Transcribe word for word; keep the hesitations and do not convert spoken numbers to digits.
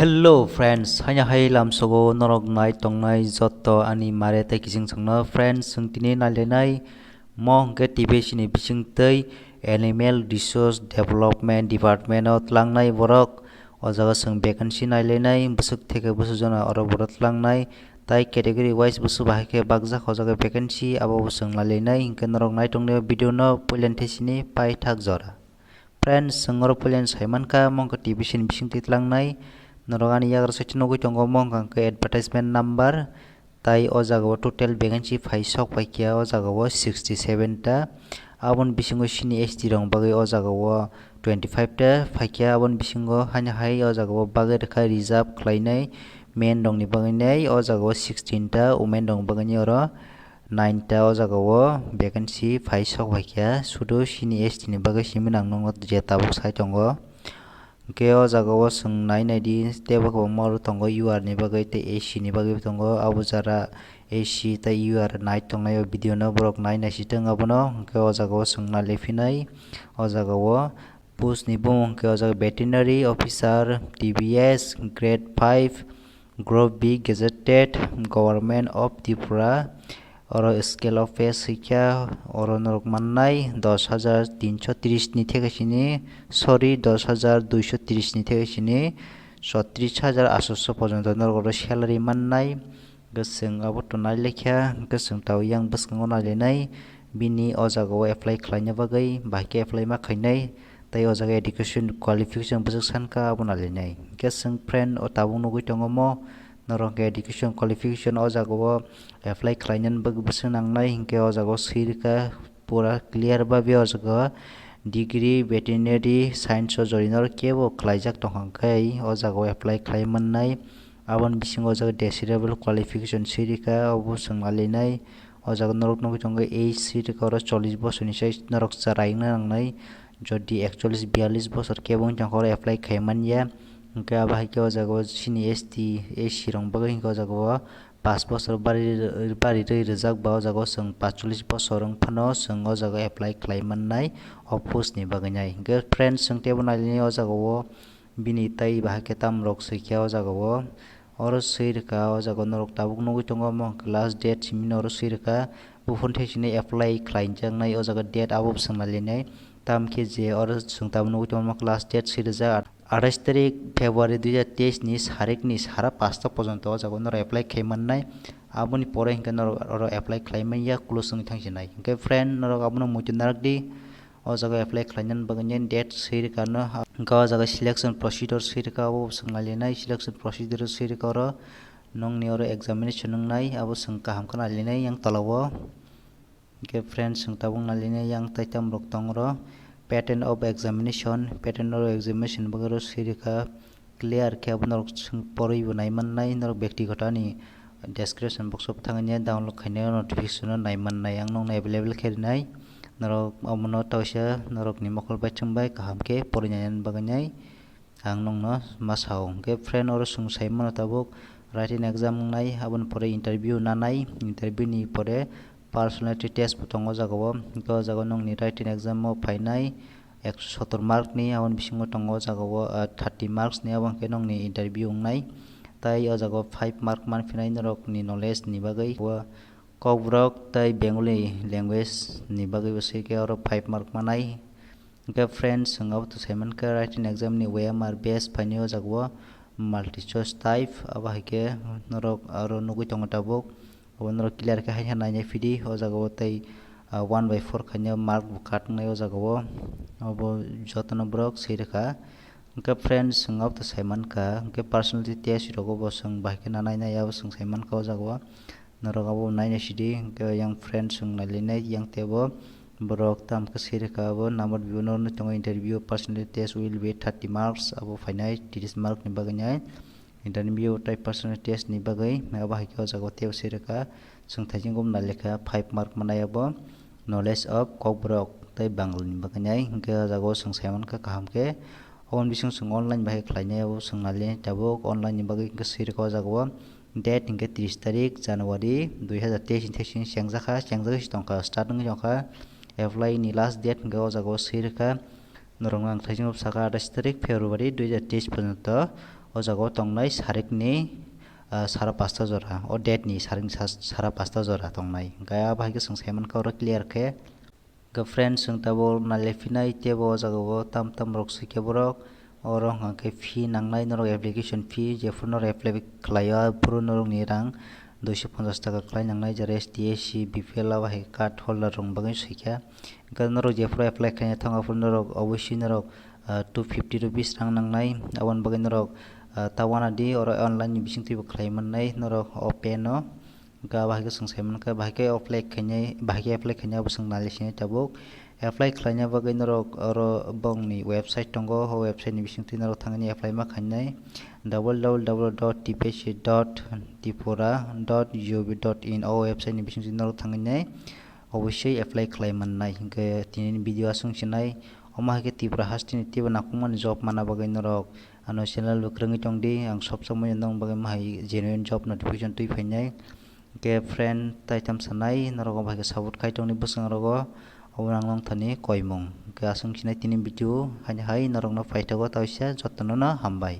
Hello friends, haino hai lamsogo norok nai tongnai joto ani mare tei kiching chwngno. Friends, chwng tini nailainai mo hwnkhe T B C ni bisingtwi Animal Resource Development Department o tlangnai borok. O jaga chwng vacancy nailainai, bwswk theke bwswk jona oro borok tlangnai. Tai category wise bwswk bahai khe bakjak o jaga vacancy, abo bo chwng nailainai. Hinkhe norok nai tongnai o video no puilani thesini paithak jora. Friends, chwng oro puilani saimankha, mo wngkha T B C ni bisingtwi tlangnai. Norok ani yagra side o nugwi tongo, mo wngkha khe advertisement number. Tai o jaga o total vacancy phai sok paikha o jaga o sixty seven ta. Aboni bisingo sini S T rok bagwi o jaga o twenty five ta phaikha. Aboni bisingo haino hai o jaga o bagwi rwkha reserve khlainai men rokni bagwi nai o jaga o sixteen ta, women rokni bagwi nai oro nine ta o jaga o vacancy phai sok paikha. Sudu sini S T ni bagwi simi nang nukgo je tabuk sai tongo. Hwnkhe o jaga o chwng nai naidi teibo kwbangma oro tongo U R ni bagwi tei A C ni bagwi bo tongo. Abo jara A C tei U R nai tongnai o video no borok nai naisitwng abono. Hwnkhe o jaga o chwng nai laifinai. O jaga o post ni bumung hwnkhe o jaga veterinary officer, T B S, grade five, Group B gazetted, Government of Tripura. Oro scale of pay swikha, oro norok mannai dos hajar tinso tris ni theke sini, sorry, dos hajar duiso tris ni theke sini sotris hajar aatso porjonto norok oro salary mannai. Hwnkhe chwng abo to nai lekha, hwnkhe chwng tao yang bwskango nai lenai, bini o jaga o apply khlaina bagwi, bahai khe apply ma khainai, tei o jaga education qualification bwswk sankha abo nai lenai. Hwnkhe chwng friend o tabuk nugwi tongo mo, norok hwnkhe education qualification o jaga o apply khlainani bagwi bwswk nangnai, hinkhe o jaga o swi rwkha pura clear babe o jaga o degree veterinary science o jori norok kebo khlaijak tongkha, hwnkhe o jaga o apply khlai mannai. Aboni bisingo o jaga desirable qualification swi rwkha, obo chwng nai lenai. O jaga norok nugwi tongo age swi rwkha oro chollish bosorni sai norok chwrai wngna nangnai. Jodi ekchollish biyallish bosor kebo wng tongkha oro apply khai manya. Hwnkhe abo hai khe o jaga o sini S T, A C rok bagwi hwnkhe o jaga o pash bosor bari, bari rwi rwjak ba o jaga o chwng paanchchollish bosor wng phano chwng o jaga o apply khlai mannai o post ni bagwi nai. Hwnkhe friends, chwng teibo nai lenai o jaga o bini tai bahai khe tam rok swikha o jaga o. Oro swi rwkha o jaga o norok tabuk nugwi tongo omo hwnkhe last date simi no oro swi rwkha. Buphang thai sini apply khlai jaknai o jaga date abo bwswk nai lenai. Tamo khe je oro chwng tabuk nugwi tongo omo khe last date swi rwjak athais tarik February dui hajar teis ni sarikni sara pasta porjonto o jaga o norok apply khai mannai. Aboni pore hwnkhe norok oro apply khlai manya close wngwi thang sinai. Hwnkhe friend, norok abono muitu narak di. O jaga apply khlainani bagwi nini date swi rwkha no, hwnkhe o jaga selection procedure swi rwkha, abo swng nai lenai selection procedure swi rwkha oro. Nongni oro examination wngnai, abo swng kaham khe nai lenai yang tola o. Hwnkhe friends, chwng tabuk nai lenai yang taitam rok tong oro. Pattern of examination, pattern of examination bagwi oro swi rwkha. Clear khe abo norok chwng porwi bo nai mannai, norok byaktigoto ani description box o thangwi download khainai o notification o nai mannai, ang nokno available khe rinai. Norok omono taisa norokni mokol bai chwng bai kaham khe porwi nainani bagwi nai ang nokno ma sao. Hwnkhe friend, oro chwng sai mano tabuk written exam wngnai, aboni pore interview nanai, interview ni pore personality test bo tongo o jaga o. Hwnkhe o jaga o nokni written exam o phainai ekso sotor mark ni, aboni bisingo tongo o jaga o, ah, thirty marks ni, abo hwnkhe nokni interview wngnai. Tai o jaga o five mark manphinai norokni knowledge ni bagwi. O Kokborok tai Bengali language ni bagwi bo se khe oro five mark manai. Hwnkhe friends, chwng abo to sai mankha written exam ni O M R base phainai o jaga o multi choice type, abo hai khe norok aro nugwi tongo tabuk. Obo norok clear khe hai khe nainai phidi o jaga o tei, ah, one by four khaina mark bo cut wngnai o jaga o. Obo jotono borok swi rwkha. Hwnkhe friends, chwng abo to sai mankha, hwnkhe personality test rogo bo chwng bahai khe nanai nai abo chwng sai mankha o jaga o. Norok abo nainai sidi, hwnkhe yang friends chwng nai linai yang teibo borok tamo khe swi rwkha abo number bibo norokni tongo interview personality test will be thirty marks abo phainai tris mark ni bagwi nai. Interview tei personal test ni bagwi abo hai khe o jaga o teibo swi rwkha. Chwng thaiching gum nai lekha five mark manai abo knowledge of Kokborok tei Bangal ni bagwi nai. Hwnkhe o jaga o chwng sai mankha kaham khe. Oboni bising chwng online bai khe khlainai abo chwng nai le tabuk online ni bagwi hwnkhe swi rwkha o jaga o date hwnkhe tris tarik January dui hajar teis ni thai sini chengjakha, chengjagwi se tongkha, start wngwi tongkha. Apply ni last date hwnkhe o jaga o swi rwkha. Norokno ang thaiching saka athais tarik February dui hajar teis porjonto O jaga o tongnai sarikni, ah, sara pasta jora, o date ni sarikni sa-, sara pasta jora tongnai. Hwnkhe abo hai khe chwng sai mankha oro clear khe. Hwnkhe friends, chwng tabuk nai le phinai teibo o jaga o tam tam rok swi khe borok. Oro hwnkha khe fee nangnai norok, application fee, jephuru norok apply khlai o aphuru norokni rang duiso ponchash taka khlai nangnai, jera S T, S C, B P L abo hai card holder rokni bagwi swi kha. Hwnkhe norok jephuru apply khlaina thango aphuru norok obviously norok, ah, two fifty rupees rang nangnai, aboni bagwi norok, ah, ta uanadi oro online ni bisingtwibo khlai mannai norok o pay no. Hwnkhe abo hai khe chwng sai mankha, bahai khe apply khainai, bahai khe apply khainai abo chwng nai le sinai tabuk. Apply khlaina bagwi norok oro bongni website tongo, o website ni bisingtwi norok thangwi apply ma khainai, double double double dot T P S C dot tripura dot gov dot in o website ni bisingtwi norok thangwi obviously apply khlai mannai. Hwnkhe tinini video aswk sinai, omo hai khe Tripura hasteni teibo nangkukmani job mana bagwi norok ano channel bo kwrwngwi tongdi, ang sob somoi nokni bagwi mahai genuine job notification twi phainai. Hwnkhe friend, taitham sanai norok omo hai khe support khai tongni bwskangrogo, obo ang nokthani koimung. Hwnkhe aswk sinai tini video haino hai norokno paithago, taisa jotono no hambai.